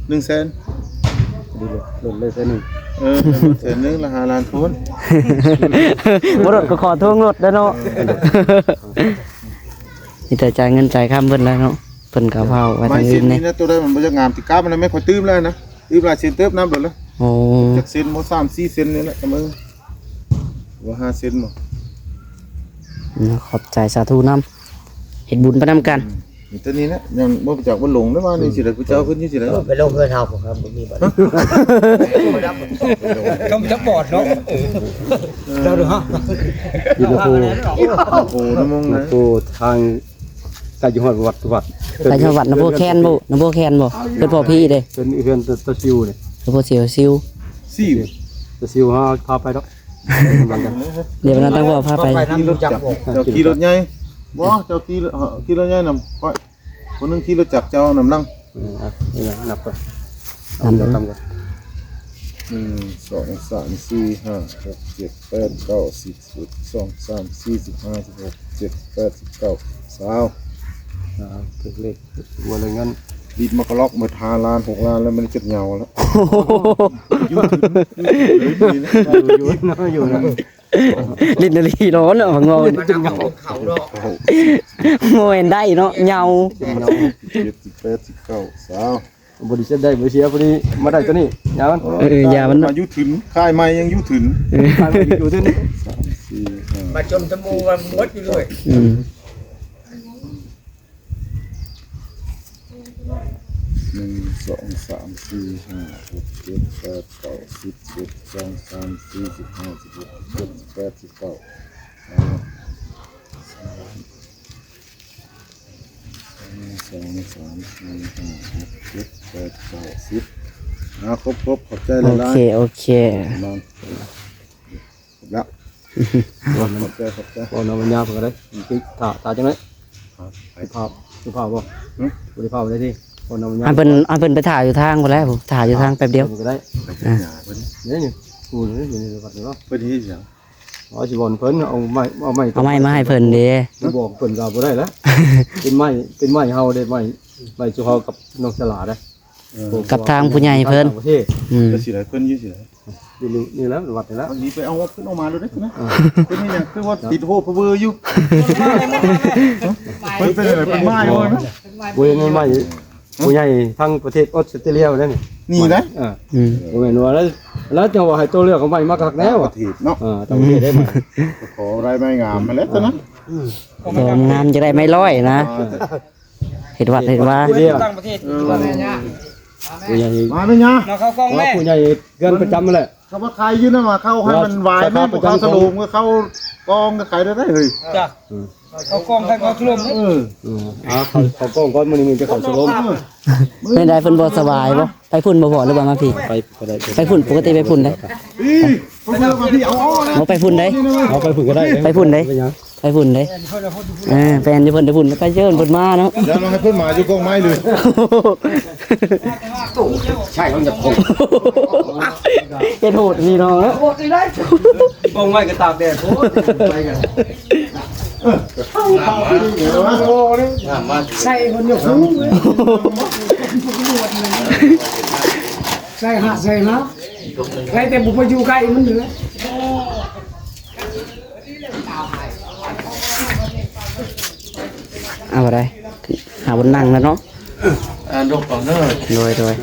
ໜຶ່ງແສນ ດີເລີຍ ລົດເລີຍແສນໜຶ່ງ ເອີ ລົດແສນໜຶ່ງລະ ຫ້າລ້ານພຸ້ນ ບໍ່ລົດກໍຂໍທວງລົດແລ້ວເນາະ ເອີ ມີແຕ່ຈ່າຍເງິນຈ່າຍຄຳເພິ່ນແລ້ວເນາະ ເພິ່ນກໍເອົາໄວ້ທາງອື່ນແດ່ ໄມ້ເສັ້ນນີ້ນະ ຕົວໃດມັນບໍ່ຢາກງາມ ຕິກາບມັນນະ ແມ່ນຂ້ອຍຕື່ມແລ້ວນະ ຕື່ມຫຼາຍເສັ້ນເຕີບນຳໂດນລະ ໂອ້ ຈັກເສັ້ນບໍ່ ສາມສີ່ເສັ້ນນີ້ແຫຼະ ກຳເອີ ວ່າຫ້າເສັ້ນບໍ່ ເນາະ ຂອບໃຈ ສາທຸນຳ ເຮັດບຸນໄປນຳກັນ ອືມ ມີແຕ່ນີ້ແຫຼະ ຍັງບໍ່ຈັກວ່າລົງໄດ້ວ່ານີ້ຊິໄດ້ ຜູ້ເຈົ້າເພິ່ນຢູ່ຊິໄດ້ ເອີ ໄປລົງເຮືອນເຮົາພຸ້ນ ບໍ່ມີບັດ ຕ້ອງຈັກບອດເນາະ ເອີ ເຈົ້າເດີ ຢູ່ນະໂພ ໂອ້ ນະມົງນະ ນະໂພ ທາງ ໃກ້ຈະຮອດວັດ ວັດ ໃກ້ຈະຮອດວັດນະໂພແຄນບໍ່? ນະໂພແຄນບໍ່? ເພິ່ນພໍ່ພີ່ເດ້ ເພິ່ນເຮືອນຕາຊິວເດ້ ນະໂພຊິວ ຊິວ ຊິວ ຕາຊິວ ເຮົາພາໄປດອກ ດຽວນະ ຕັ້ງພໍ່ພາໄປ ຂີ່ລົດຈັກບໍ່? ເຈົ້າຂີ່ລົດໃຫຍ່ບໍ່? ເຈົ້າຂີ່ ຂີ່ລົດໃຫຍ່ນຳຂ້ອຍ ຄົນໜຶ່ງຂີ່ລົດຈັກ ເຈົ້ານຳຫຼັງ ເອີ ເອົາ ນີ້ນະ ນັບກ່ອນ ນັບ ນັບກ່ອນ ໜຶ່ງ ສອງ ສາມ ສີ່ ຫ້າ ຫົກ ເຈັດ ແປດ ເກົ້າ ສິບ ສິບເອັດ ສິບສອງ ສິບສາມ ສິບສີ່ ສິບຫ້າ ສິບຫົກ ສິບເຈັດ ສິບແປດ ສິບເກົ້າ ຊາວ ອ່າ ຖືກເລກ ຫົວເລີຍເງິນ ດິດມາກະລັອກໝົດ ຫ້າລ້ານ ຫົກລ້ານ ແລ້ວມັນຈົນເຫງົາແລ້ວ ຢູ່ ຢູ່ເນາະ ຢູ່ເນາະ ຫຼິ້ນອີ່ຫຼີເນາະ ເນາະ ເຫງົາ ຈົນເຫງົາ ເຂົາເນາະ ໂອ້ຍ ໄດ້ເນາະ ເຫງົາ ສິບເຈັດ ສິບແປດ ສິບເກົ້າ ຊາວ ບໍ່ໄດ້ເສຍໄດ້ບໍ່ເສຍ ພໍດີມາໄດ້ຕົວນີ້ ຢາມັນ ເອີ ຢາມັນ ມາຢູ່ທຶນ ຂາຍໃໝ່ຍັງຢູ່ທຶນ ເອີ ຂາຍໃໝ່ຢູ່ທຶນ ສາມ ສີ່ ຫ້າ ມາຈົນຕະໝູ່ວ່າໝົດຢູ່ເລີຍ ອືມ ໜຶ່ງ ສອງ ສາມ ສີ່ ຫ້າ ຫົກ ເຈັດ ແປດ ເກົ້າ ສິບ ສິບເອັດ ສິບສອງ ສິບສາມ ສິບສີ່ ສິບຫ້າ ສິບຫົກ ສິບເຈັດ ສິບແປດ ສິບເກົ້າ ໜຶ່ງ ສອງ ສາມ ສີ່ ຫ້າ ຫົກ ເຈັດ ແປດ ເກົ້າ ສິບ ອ່າ ຄົບໆ ຂອບໃຈຫຼາຍໆ ໂອເຄ ໂອເຄ ນອນ ຄົບແລ້ວ ຂອບໃຈ ຂອບໃຈ ເວົ້ານຳບັນຍາເພິ່ນກໍໄດ້ ຕິດຖ້າ ຖ້າຈັ່ງໃດ ຮະ ຊິພາ ຊິພາບໍ່? ຫຶ? ບໍ່ໄດ້ພາໄດ້ຕິ ເວົ້ານຳບັນຍາ ໃຫ້ເພິ່ນ ໃຫ້ເພິ່ນໄປຖ້າຢູ່ທາງພຸ້ນແຫຼະ ຖ້າຢູ່ທາງແປັບດຽວ ເພິ່ນກໍໄດ້ ອ່າ ເພິ່ນ ນີ້ ນີ້ ຜູ້ນີ້ ຢູ່ໃນວັດນີ້ເນາະ ເພິ່ນເຮັດຫຍັງ? ອໍ ຊິບອນເພິ່ນເອົາໄມ້ ເອົາໄມ້ ເອົາໄມ້ມາໃຫ້ເພິ່ນເດ້ ໄປບອກເພິ່ນກໍບໍ່ໄດ້ລະ ເປັນໄມ້ ເປັນໄມ້ເຮົາເດ້ ໄມ້ ໄມ້ຈຸເຮົາກັບນ້ອງສະຫຼາເດ້ ເອີ ກັບທາງຜູ້ໃຫຍ່ເພິ່ນ ອືມ ແຕ່ຊິໄດ້ເພິ່ນຢູ່ຊິໄດ້ ຢູ່ນີ້ແຫຼະ ວັດນີ້ແຫຼະ ອັນນີ້ໄປເອົາເພິ່ນອອກມາໂລດເດ້ນະ ເອີ ເພິ່ນເຮັດຫຍັງ ຄືວ່າຕິດໂຮບພະເວີຢູ່ ເພິ່ນເປັນອະໄລ ເພິ່ນມາຢູ່ ບໍ່ເຫັນໄມ້ ຜູ້ໃຫຍ່ທາງປະເທດອອສເຕຣເລຍນັ້ນ ນີ້ໄດ໋ ເອີ ອືມ ບໍ່ແມ່ນວ່າແລ້ວ ແລ້ວຈັ່ງວ່າໃຫ້ຕົວເລືອກເອົາໄມ້ມາຄັກແລ້ວ ປະເທດເນາະ ເອີ ຕ່າງປະເທດໄດ້ໄມ້ ຂໍໄດ້ໄມ້ງາມມາແລ້ວຕອນນັ້ນ ອືມ ໂຕງາມຈະໄດ້ໄມ້ຮ້ອຍນະ ເອີ ເຮັດວັດເຮັດວາ ຕ່າງປະເທດ ເອີ ຜູ້ໃຫຍ່ ມາແມ່ຍ່າ ມາເຂົ້າກ້ອງແມ່ ຜູ້ໃຫຍ່ເຮືອນປະຈຳຫັ້ນແຫຼະ ເຂົາວ່າຂາຍຢູ່ນະ ມາເຂົ້າໃຫ້ມັນວາຍແມ່ ບໍ່ເຂົ້າສະໂລມ ກໍເຂົ້າກ້ອງກໍຂາຍໄດ້ເຮີ້ຍ ຈ້ະ ເອີ ເຂົ້າກ້ອງໃຫ້ເຂົ້າສະໂລມ ເອີ ເອີ ເອົາເຂົ້າ ເຂົ້າກ້ອງກ່ອນ ມື້ນີ້ມີແຕ່ເຂົ້າສະໂລມ ເອີ ແມ່ນໃດ ເພິ່ນບໍ່ສະບາຍບໍ່? ໄປພຸ້ນບໍ່ພໍ ຫຼືວ່າມາພີ້? ໄປກໍໄດ້ ໄປພຸ້ນ ປົກກະຕິໄປພຸ້ນເດ້ ເອີ ບໍ່ໄປພຸ້ນເດ້ ເອົາໄປພຸ້ນກໍໄດ້ ໄປພຸ້ນເດ້ ເປັນຫຍັງ? ໄປພຸ້ນເດ້ ເອີ ໄປອັນຢູ່ເພິ່ນ ໄປພຸ້ນ ໄປເຊີນເພິ່ນມາເນາະ ດຽວເຮົາໃຫ້ເພິ່ນມາຢູ່ກອງໄມ້ເລີຍ ໃຊ່ເຮົາຢາກຄົບ ເຮັດໂຫດພີ່ນ້ອງເນາະ ກອງໄມ້ກໍຕາກແດດໂພດ ໄປກັນ ໃສ່ຄົນຢູ່ ໃສ່ຫາ ໃສ່ຫາ ໃສ່ແຕ່ບໍ່ໄປຢູ່ໃກ້ມັນເດີ. ເອົາໄດ້ ຫາບ່ອນນັ່ງແລ້ວເນາະ. ອ່າ ຍົກອອກເດີ. ໂດຍ ໂດຍ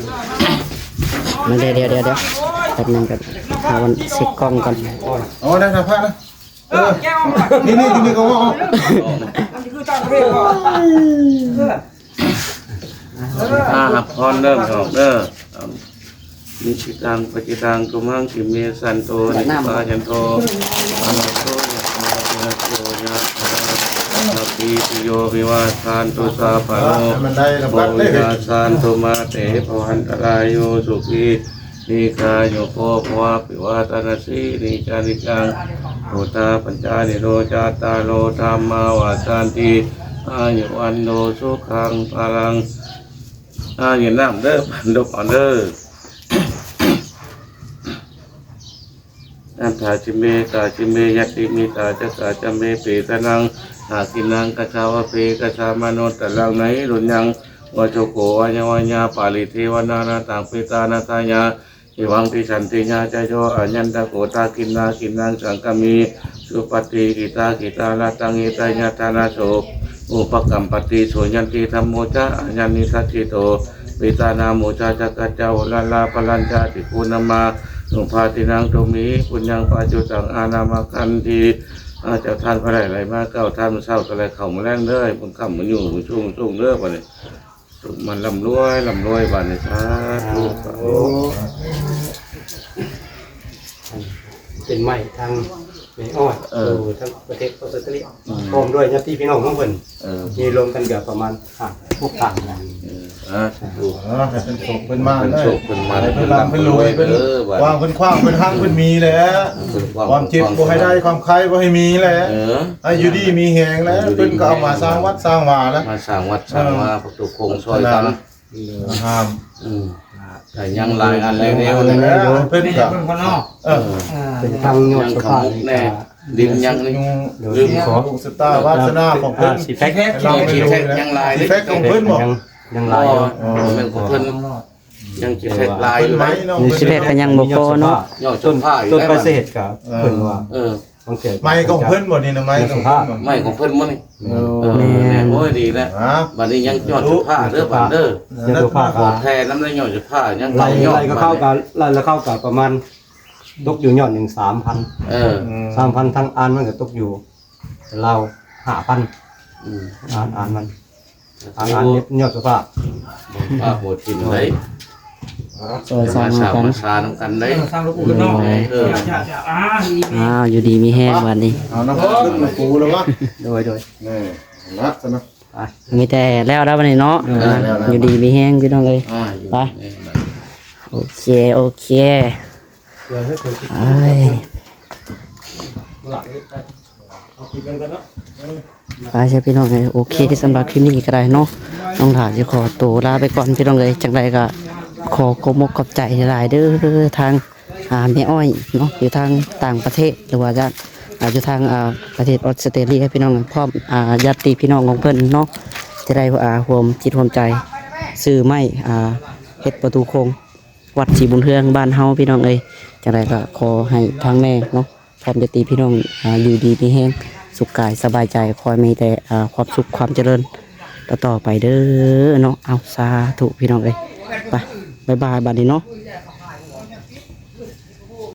ມາ ດຽວ ດຽວ ດຽວ ແປັບໜຶ່ງກ່ອນ ຫາບ່ອນເຊັກກ້ອງກ່ອນ. ໂອ້ ໄດ້ນະພະນະ. ເອີ ນີ້ ນີ້ ນີ້ກໍວ່າ ອ່າ ຮັບພອນເດີ ອອກເດີ. ນິດຖິຕັງ ປັດຈິຕັງ ຕຸມຫັງ ກິເມ ສັນໂຕ ນິບາຍັນໂຕ ອະລະໂຕ ຍະຖາ ຍະໂຕ ຍະຖາ ສາບປີຕິໂຍ ວິວາຊັນຕຸ ສັບພະໂລ ໂຄ ວິນາສສັນຕຸ ມາເຕ ພະວັນຕະລາໂຍ ສຸຂີ ດີຄາຍຸໂກ ພະວະ ອະພິວາທະນະສີລິສະນິດຈັງ ພຸດທາ ປັດຈາຍິໂນ ຈັດຕາໂລ ທຳມາ ວັດທັນຕິ ອາຍຸ ວັນໂນ ສຸຂັງ ພະລັງ. ອ່າ ກິນນ້ຳເດີ ປັນດົບເອົາເດີ. ອັດຖາຈິເມ ກາຈິເມ ຍະຕິມິຕາ ຈະກາຈະເມ ເປຕະນັງ ອາກິນນັງ ກະຊາວະເພ ກະຊາມະໂນຕະລັງ ນະຫິລຸນຍັງ ວະໂຊໂກ ວະຍະວະຍາ ປາລິເທວະນາ ນະຕັງ ເປຕານາທາຍາ ເອວັງ ຕິສັນຕິຍາ ຈະໂຍ ອາຍັນຕະໂກ ທາກິນນາກິນນັງ ສັງຄະມີ ສຸປະຕິກິຕາກິຕາ ລະຕັງ ຫິຕາຍະທານາ ໂສ ອຸປະກັມປະຕິ ໂສຍັນຕິ ທຳໂມ ຈະ ອາຍັນນິທັດຖິໂຕ ເປຕານາໂມ ຈະ ຈະກະຈາ ໂອລາລາ ພະລັນຈາ ຕິພູນະມາ ນຸພາຕິນັງ ຕຸມຫິ ປຸນຍັງ ປະຈຸຕັງ ອານາມະຄັນຕິ. ອາ ເຈົ້າທ່ານ ພະໄລໄຫຼມາ ເກົ້າທ່ານ ມື້ເຊົ້າ ກະໄຫຼເຂົ້າ ມື້ແລງເດີ ບຸນຄ່ຳ ບຸນຢູ່ ບຸນສູງ ບຸນສູງເດີ ບັດນີ້ ສຸກໝານ ລ່ຳລວຍ ລ່ຳລວຍ ບາດນີ້ ສາທຸ ສາທຸ. ເປັນໄມ້ທາງແມ່ອ້ອຍ ເອີ ຢູ່ທາງປະເທດອອສເຕຣເລຍ ອືມ ພ້ອມດ້ວຍຍາດຕິພີ່ນ້ອງຂອງເພິ່ນ ເອີ ມີລວມກັນກໍປະມານຫ້າຫົກທ່ານ. ເອີ ສາທຸ ເອີ ໃຫ້ເພິ່ນໂຊກເພິ່ນໝານ ເພິ່ນໂຊກເພິ່ນໝານ ໃຫ້ເພິ່ນລ່ຳເພິ່ນລວຍ ເພິ່ນກວ້າງເພິ່ນຂວາງ ເພິ່ນຮັກເພິ່ນມີແຫຼະ ຄວາມເຈັບບໍ່ໃຫ້ໄດ້ ຄວາມໄຂ້ບໍ່ໃຫ້ມີແຫຼະ ເອີ ໃຫ້ຢູ່ດີມີແຮງແຫຼະ ເພິ່ນກໍເອົາມາສ້າງວັດສ້າງວາແຫຼະ ມາສ້າງວັດສ້າງວາ ເອີ ປະຕູຄົງຊ່ອຍກັນ ຫ້າມ ອືມ ກໍຍັງຫຼາຍອັນແລ້ວແນວນັ້ນ ເພິ່ນກໍ ເອີ ເປັນທາງຍອດສະພາບ ດິນຍັງນີ້ ໂດຍ ດວງຊະຕາວາສະນາຂອງເພິ່ນ ຊິແພັກ ຊິແພັກຍັງຫຼາຍ ຊິແພັກຂອງເພິ່ນບໍ່ ຍັງ ຍັງຫຼາຍຢູ່ ອໍ ແມ່ນຂອງເພິ່ນ ຍັງຊິແພັກຫຼາຍຢູ່ເດ້ ຊິແພັກກໍຍັງບໍ່ພໍເນາະ ຍອດສະພາບ ຕົ້ນປະເສດກໍເພິ່ນວ່າ ເອີ ໄມ້ຂອງເພິ່ນບໍ່ນີ້ນະ ໄມ້ຂອງເພິ່ນບໍ່ ໄມ້ຂອງເພິ່ນບໍ່ນີ້ ເອີ ແມ່ນ ໂອ້ຍ ດີແລ້ວ ບັດນີ້ຍັງຍອດສະພາເດີ ບັດເດີ ຍອດສະພາ ຂອງແທ້ນຳ ໄດ້ຍອດສະພາ ຍັງເຂົ້າຍອດ ໄລ່ກໍເຂົ້າກັນ ໄລ່ແລ້ວເຂົ້າກັນປະມານ ຕົກຢູ່ຍອດໜຶ່ງສາມພັນ ເອີ ສາມພັນ ທາງອ່ານມັນກໍຕົກຢູ່ລາວຫ້າພັນ ອືມ ອ່ານ ອ່ານມັນ ອ່ານ ອ່ານຍອດສະພາ ບໍ່ພາບໍ່ຖິ້ມໄດ້ ຊ່ອຍສ້າງນຳກັນ ສ້າງນຳກັນໄດ້ ສ້າງລູກປູເນາະ ເອີ ອ້າວ ຢູ່ດີມີແຮງບັດນີ້ ເອົານຳປູແລ້ວວະ ໂດຍ ໂດຍ ນີ້ລະຊະນະ ໄປ ມີແຕ່ແລ້ວແລ້ວບັດນີ້ເນາະ ເອີ ຢູ່ດີມີແຮງພີ່ນ້ອງເອີຍ ໄປ ໂອເຄ ໂອເຄ ໄປ ໄປຊະພີ່ນ້ອງເອີຍ ໂອເຄ ສຳລັບຄລິບນີ້ກໍໄດ້ເນາະ ນ້ອງຫຼ້າຊິຂໍໂຕລາໄປກ່ອນພີ່ນ້ອງເອີຍ ຈັ່ງໃດກໍຂໍຂອບອົກຂອບໃຈຫຼາຍໆເດີ ທາງ ອ່າ ແມ່ອ້ອຍເນາະ ຢູ່ທາງຕ່າງປະເທດ ຫຼືວ່າຈະ ອ່າ ຢູ່ທາງ ອ່າ ປະເທດອອສເຕຣເລຍ ພີ່ນ້ອງ ພ້ອມ ອ່າ ຍາດຕິພີ່ນ້ອງຂອງເພິ່ນເນາະ ຈະໄດ້ ອ່າ ຮ່ວມຈິດຮ່ວມໃຈ ຊື້ໄມ້ ອ່າ ເຮັດປະຕູໂຄງ ວັດສີບຸນເຮືອງບ້ານເຮົາ ພີ່ນ້ອງເອີຍ ຈັ່ງໃດກໍຂໍໃຫ້ທາງແມ່ເນາະ ພ້ອມຍາດຕິພີ່ນ້ອງ ອ່າ ຢູ່ດີມີແຮງ ສຸກກາຍສະບາຍໃຈ ຂໍໃຫ້ມີແຕ່ ອ່າ ຄວາມສຸກຄວາມຈະເລີນຕໍ່ໆໄປເດີເນາະ ເອົາ ສາທຸ ພີ່ນ້ອງເອີຍ ໄປ ບາຍບາຍ ບັດນີ້ເນາະ.